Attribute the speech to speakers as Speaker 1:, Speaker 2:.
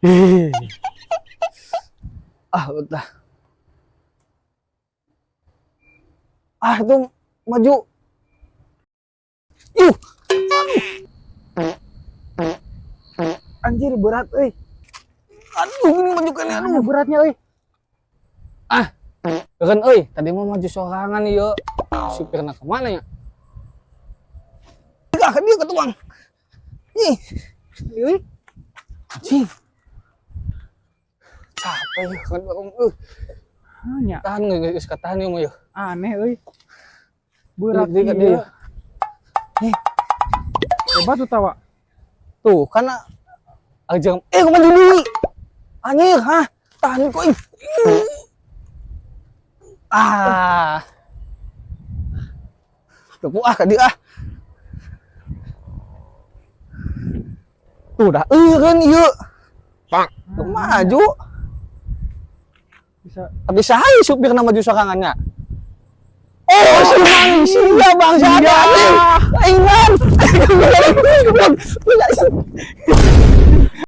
Speaker 1: Ih. Ah, udah. Ah, itu maju. Yuh. Aduh. Anjir, berat euy. Aduh, ini maju kan, aduh.
Speaker 2: Mana beratnya euy?
Speaker 1: Ah. Kan euy, tadi mau maju sorangan ieu. Supirna kemana ya? Enggak, kan dia ketuang. Ih,
Speaker 2: Euy.
Speaker 1: Anjing. Capek ya kan euy.
Speaker 2: Nya
Speaker 1: Tahan geus geus katahan ieu mah yeuh.
Speaker 2: Aneh euy. Berat
Speaker 1: Dia- dia-
Speaker 2: ieu.
Speaker 1: Dia. Eh.
Speaker 2: Hebat tuh tawa.
Speaker 1: Tuh, karena aja eh maju deui. Anjir, hah? Tahan kok. Ih. Ah. Tuh, ah ka dieu ah. Tuh dah eureun ieu. Tuh maju.
Speaker 2: Bisa.
Speaker 1: Tapi saha supirna maju sorangannya? Oh, si Mang, sia bang, siapa anjing? Aing.